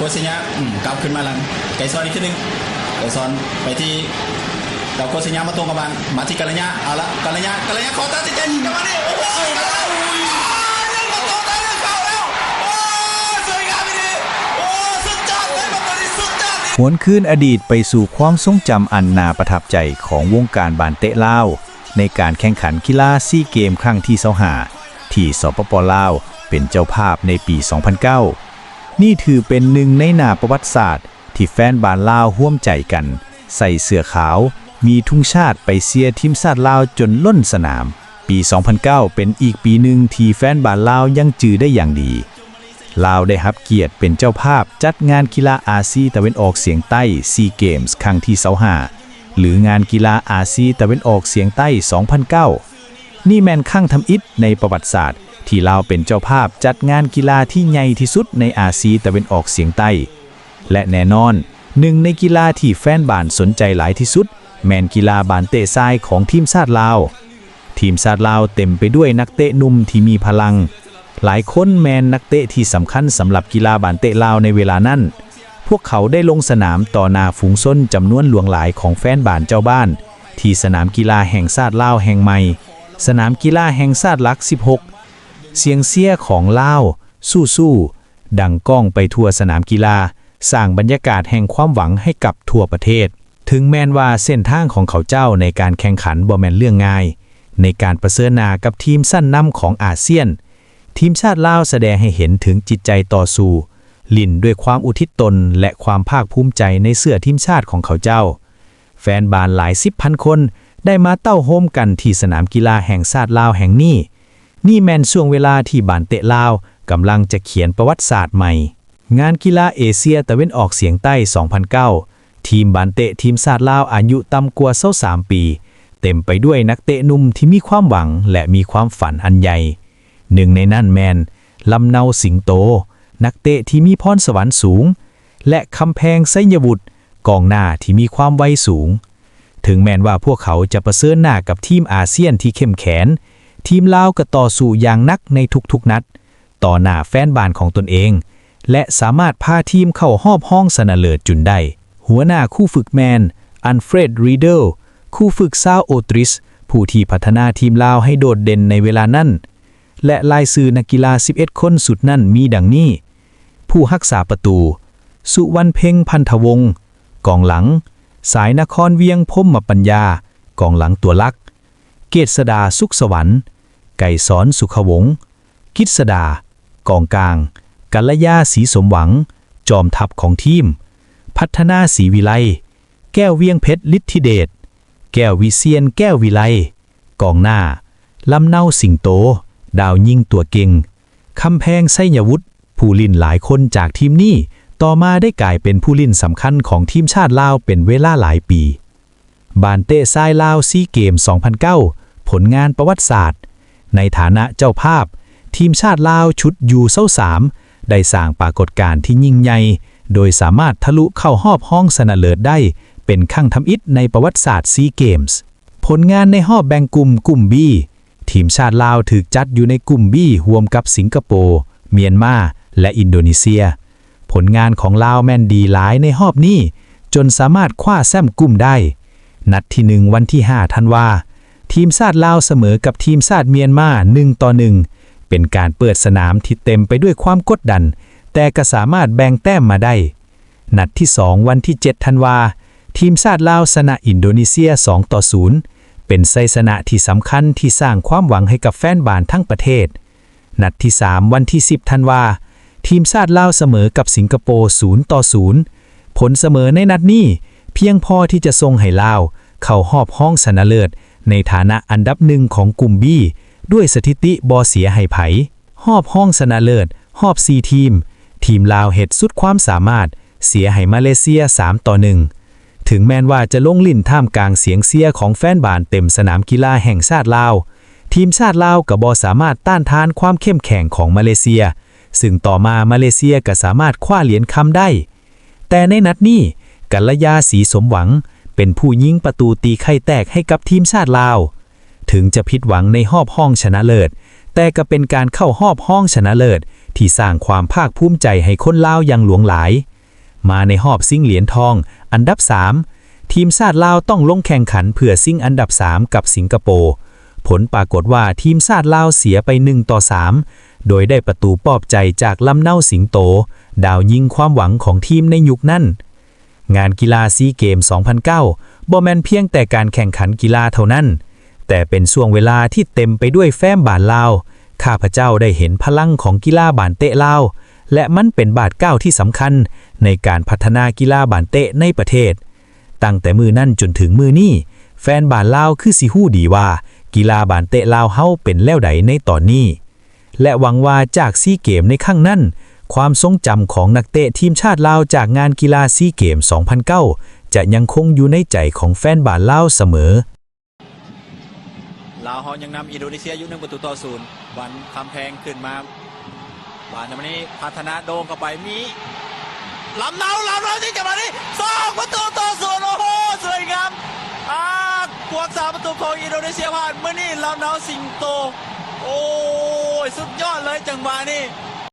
ໂຄດໄຊຍະ ອືມ ກັບຄືນມາຫຼັງ ໄກສອນອີກເທື່ອໜຶ່ງ ໄກສອນໄປທີ່ ດາວໂຄດໄຊຍະ ມາຕົງກັບບ້ານ ມາທີ່ກັນລະຍະ ເອົາລະ ກັນລະຍະ ກັນລະຍະ ຂໍຕັດສິນໃຈຍິງເຂົ້າມານີ້ ໂອ້ໂຫ ໂອ້ຍ ຍິງປະຕູໄດ້ ເຂົ້າແລ້ວ ໂອ້ຍ ສວຍງາມອີ່ຫຼີ ໂອ້ ສຸດຍອດເລີຍ ປະຕູນີ້ສຸດຍອດ ຫວນຄືນອະດີດໄປສູ່ຄວາມຊົງຈຳອັນໜ້າປະທັບໃຈຂອງວົງການບານເຕະລາວ ໃນການແຂ່ງຂັນກິລາຊີເກມຄັ້ງທີຊາວຫ້າ ທີ່ ສປປ ລາວ ເປັນເຈົ້າພາບໃນປີສອງພັນເກົ້າ. ນີ້ຖືເປັນໜຶ່ງໃນໜ້າປະຫວັດສາດ ທີ່ແຟນບານລາວຮ່ວມໃຈກັນໃສ່ເສື້ອຂາວ ມີທຸງຊາດໄປເຊຍທີມຊາດລາວຈົນລົ້ນສະໜາມ. ປີສອງພັນເກົ້າເປັນອີກປີໜຶ່ງທີ່ແຟນບານລາວຍັງຈື່ໄດ້ຢ່າງດີ. ລາວໄດ້ຮັບກຽດເປັນເຈົ້າພາບຈັດງານກິລາອາຊີຕາເວັນອອກສຽງໃຕ້ ຊີເກມ ຄັ້ງທີຊາວຫ້າ ຫຼື ງານກິລາອາຊີຕາເວັນອອກສຽງໃຕ້ສອງພັນເກົ້າ. ນີ້ແມ່ນຄັ້ງທຳອິດໃນປະຫວັດສາດ ທີ່ລາວເປັນເຈົ້າພາບຈັດງານກິລາທີ່ໃຫຍ່ທີ່ສຸດໃນອາຊີຕາເວັນອອກສຽງໃຕ້ ແລະ ແນ່ນອນ, ໜຶ່ງໃນກິລາທີ່ແຟນບານສົນໃຈຫຼາຍທີ່ສຸດ ແມ່ນກິລາບານເຕະຊາຍຂອງທີມຊາດລາວ. ທີມຊາດລາວເຕັມໄປດ້ວຍນັກເຕະໜຸ່ມທີ່ມີພະລັງ, ຫຼາຍຄົນແມ່ນນັກເຕະທີ່ສຳຄັນສຳລັບກິລາບານເຕະລາວໃນເວລານັ້ນ. ພວກເຂົາໄດ້ລົງສະໜາມຕໍ່ໜ້າຝູງຊົນຈຳນວນຫຼວງຫຼາຍຂອງແຟນບານເຈົ້າບ້ານ ທີ່ສະໜາມກິລາແຫ່ງຊາດລາວແຫ່ງໃໝ່, ສະໜາມກິລາແຫ່ງຊາດຫຼັກສິບຫົກ. ສຽງເຊຍຂອງລາວ ສູ້ໆ ດັງກ້ອງໄປທົ່ວສະໜາມກິລາ, ສ້າງບັນຍາກາດແຫ່ງຄວາມຫວັງໃຫ້ກັບທົ່ວປະເທດ. ເຖິງແມ່ນວ່າເສັ້ນທາງຂອງເຂົາເຈົ້າໃນການແຂ່ງຂັນບໍ່ແມ່ນເລື່ອງງ່າຍ, ໃນການປະເຊີນໜ້າກັບທີມຊັ້ນນຳຂອງອາຊຽນ, ທີມຊາດລາວສະແດງໃຫ້ເຫັນເຖິງຈິດໃຈຕໍ່ສູ້, ຫຼິ້ນດ້ວຍຄວາມອຸທິດຕົນ ແລະ ຄວາມພາກພູມໃຈໃນເສື້ອທີມຊາດຂອງເຂົາເຈົ້າ. ແຟນບານຫຼາຍສິບພັນຄົນໄດ້ມາເຕົ້າໂຮມກັນທີ່ສະໜາມກິລາແຫ່ງຊາດລາວແຫ່ງນີ້. ນີ້ແມ່ນຊ່ວງເວລາທີ່ບານເຕະລາວກຳລັງຈະຂຽນປະຫວັດສາດໃໝ່. ງານກິລາເອເຊຍຕາເວັນອອກສຽງໃຕ້ສອງພັນເກົ້າ ທີມບານເຕະທີມຊາດລາວອາຍຸຕ່ຳກວ່າຊາວສາມປີ ເຕັມໄປດ້ວຍນັກເຕະໜຸ່ມທີ່ມີຄວາມຫວັງ ແລະ ມີຄວາມຝັນອັນໃຫຍ່. ໜຶ່ງໃນນັ້ນແມ່ນ ລຳເນົາ ສິງໂຕ ນັກເຕະທີ່ມີພອນສະຫວັນສູງ ແລະ ຄຳແພງ ໄຊຍະວຸດ ກອງໜ້າທີ່ມີຄວາມໄວສູງ. ເຖິງແມ່ນວ່າພວກເຂົາຈະປະເຊີນໜ້າກັບທີມອາຊຽນທີ່ເຂັ້ມແຂງ, ທີມລາວກໍຕໍ່ສູ້ຢ່າງໜັກໃນທຸກໆນັດ ຕໍ່ໜ້າແຟນບານຂອງຕົນເອງ ແລະ ສາມາດພາທີມເຂົ້າຮອບຮອງຊະນະເລີດຈົນໄດ້. ຫົວໜ້າຄູ່ຝຶກແມ່ນ ອັນເຟຣດ ຣີເດີລ ຄູ່ຝຶກຊາວໂອຕຣິສ ຜູ້ທີ່ພັດທະນາທີມລາວໃຫ້ໂດດເດັ່ນໃນເວລານັ້ນ ແລະ ລາຍຊື່ນັກກິລາສິບເອັດຄົນຊຸດນັ້ນມີດັ່ງນີ້: ຜູ້ຮັກສາປະຕູ ສຸວັນເພັງ ພັນທະວົງ, ກອງຫຼັງ ສາຍນະຄອນວຽງ ພົມມະປັນຍາ, ກອງຫຼັງຕົວຫຼັກ ເກດສະດາ ສຸກສະຫວັນ, ໄກສອນ ສຸຂະວົງ, ກິດສະດາ, ກອງກາງ ກັນລະຍາ ສີສົມຫວັງ, ຈອມທັບຂອງທີມ ພັດທະນາ ສີວິໄລ, ແກ້ວວຽງເພັດ ລິດທິເດດ, ແກ້ວວິຊຽນ ແກ້ວວິໄລ, ກອງໜ້າ ລຳເນົາ ສິງໂຕ, ດາວຍິງຕົວເກັ່ງ ຄຳແພງ ໄຊຍະວຸດ. ຜູ້ຫຼິ້ນຫຼາຍຄົນຈາກທີມນີ້ ຕໍ່ມາໄດ້ກາຍເປັນຜູ້ຫຼິ້ນສຳຄັນຂອງທີມຊາດລາວເປັນເວລາຫຼາຍປີ. ບານເຕະຊາຍລາວຊີເກມສອງພັນເກົ້າ ຜົນງານປະຫວັດສາດ. ໃນຖານະເຈົ້າພາບ, ທີມຊາດລາວຊຸດ ຢູຊາວສາມ ໄດ້ສ້າງປາກົດການທີ່ຍິ່ງໃຫຍ່ ໂດຍສາມາດທະລຸເຂົ້າຮອບຮອງຊະນະເລີດໄດ້ເປັນຄັ້ງທຳອິດໃນປະຫວັດສາດຊີເກມ. ຜົນງານໃນຮອບແບ່ງກຸ່ມ ກຸ່ມ B ທີມຊາດລາວຖືກຈັດຢູ່ໃນກຸ່ມ B ຮ່ວມກັບສິງກະໂປ, ມຽນມາ ແລະ ອິນໂດເນເຊຍ. ຜົນງານຂອງລາວແມ່ນດີຫຼາຍໃນຮອບນີ້ ຈົນສາມາດຄວ້າແຊ້ມກຸ່ມໄດ້. ນັດທີໜຶ່ງ ວັນທີຫ້າ ທັນວາ, ທີມຊາດລາວສະເໝີກັບທີມຊາດມຽນມາ ໜຶ່ງຕໍ່ໜຶ່ງ ເປັນການເປີດສະໜາມທີ່ເຕັມໄປດ້ວຍຄວາມກົດດັນ, ແຕ່ກໍສາມາດແບ່ງແຕ້ມມາໄດ້. ນັດທີສອງ ວັນທີເຈັດ ທັນວາ, ທີມຊາດລາວຊະນະອິນໂດເນເຊຍ ສອງຕໍ່ສູນ ເປັນໄຊຊະນະທີ່ສຳຄັນທີ່ສ້າງຄວາມຫວັງໃຫ້ກັບແຟນບານທັງປະເທດ. ນັດທີສາມ ວັນທີສິບ ທັນວາ, ທີມຊາດລາວສະເໝີກັບສິງກະໂປ ສູນຕໍ່ສູນ. ຜົນສະເໝີໃນນັດນີ້ພຽງພໍທີ່ຈະສົ່ງໃຫ້ລາວເຂົ້າຮອບຮອງຊະນະເລີດໃນຖານະອັນດັບໜຶ່ງຂອງກຸ່ມ B ດ້ວຍສະຖິຕິບໍ່ເສຍໃຫ້ໃຜ. ຮອບຮອງຊະນະເລີດ ຮອບສີ່ທີມ, ທີມລາວເຮັດສຸດຄວາມສາມາດ ເສຍໃຫ້ມາເລເຊຍ ສາມຕໍ່ໜຶ່ງ. ເຖິງແມ່ນວ່າຈະລົງຫຼິ້ນທ່າມກາງສຽງເຊຍຂອງແຟນບານເຕັມສະໜາມກິລາແຫ່ງຊາດລາວ, ທີມຊາດລາວກໍບໍ່ສາມາດຕ້ານທານຄວາມເຂັ້ມແຂງຂອງມາເລເຊຍ, ຊຶ່ງຕໍ່ມາມາເລເຊຍກໍສາມາດຄວ້າຫຼຽນຄຳໄດ້. ແຕ່ໃນນັດນີ້, ກັນລະຍາ ສີສົມຫວັງ ເປັນຜູ້ຍິງປະຕູຕີໄຂ່ແຕກໃຫ້ກັບທີມຊາດລາວ. ເຖິງຈະຜິດຫວັງໃນຮອບຮອງຊະນະເລີດ, ແຕ່ກໍເປັນການເຂົ້າຮອບຮອງຊະນະເລີດທີ່ສ້າງຄວາມພາກພູມໃຈໃຫ້ຄົນລາວຢ່າງຫຼວງຫຼາຍ. ມາໃນຮອບຊິງຫຼຽນທອງອັນດັບສາມ ທີມຊາດລາວຕ້ອງລົງແຂ່ງຂັນເພື່ອຊິງອັນດັບສາມກັບສິງກະໂປ. ຜົນປາກົດວ່າທີມຊາດລາວເສຍໄປໜຶ່ງຕໍ່ສາມ ໂດຍໄດ້ປະຕູປອບໃຈຈາກລຳເນົາສິງໂຕ, ດາວຍິງຄວາມຫວັງຂອງທີມໃນຍຸກນັ້ນ. ງານກິລາຊີເກມສອງພັນເກົ້າບໍ່ແມ່ນພຽງແຕ່ການແຂ່ງຂັນກິລາເທົ່ານັ້ນ, ແຕ່ເປັນຊ່ວງເວລາທີ່ເຕັມໄປດ້ວຍແຟມບານລາວ. ຂ້າພະເຈົ້າໄດ້ເຫັນພະລັງຂອງກິລາບານເຕະລາວ ແລະ ມັນເປັນບາດກ້າວທີ່ສຳຄັນໃນການພັດທະນາກິລາບານເຕະໃນປະເທດ. ຕັ້ງແຕ່ມື້ນັ້ນຈົນເຖິງມື້ນີ້, ແຟນບານລາວຄືຊິຮູ້ດີວ່າກິລາບານເຕະລາວເຮົາເປັນແນວໃດໃນຕອນນີ້. ແລະ ຫວັງວ່າຈາກຊີເກມໃນຄັ້ງນັ້ນ, ຄວາມຊົງຈຳຂອງນັກເຕະທີມຊາດລາວຈາກງານກິລາຊີເກມສອງພັນເກົ້າຈະຍັງຄົງຢູ່ໃນໃຈຂອງແຟນບານລາວສະເໝີ. ລາວເຮົາຍັງນຳອິນໂດເນເຊຍຢູ່ໜຶ່ງປະຕູຕໍ່ສູນ. ວັນຄຳແພງຂຶ້ນມາ ບານນີ້ພັດທະນາໂດ່ງເຂົ້າໄປ ມີລຳເນົາ ລຳເນົາ ທີ່ຈະມານີ້ ສອງປະຕູຕໍ່ສູນ. ໂອ້ໂຫ ສວຍງາມ ອາ ພວກສາມປະຕູຂອງອິນໂດເນເຊຍຜ່ານ. ມື້ນີ້ລຳເນົາສິງໂຕ ໂອ້ຍ ສຸດຍອດເລີຍຈັງຫວະນີ້.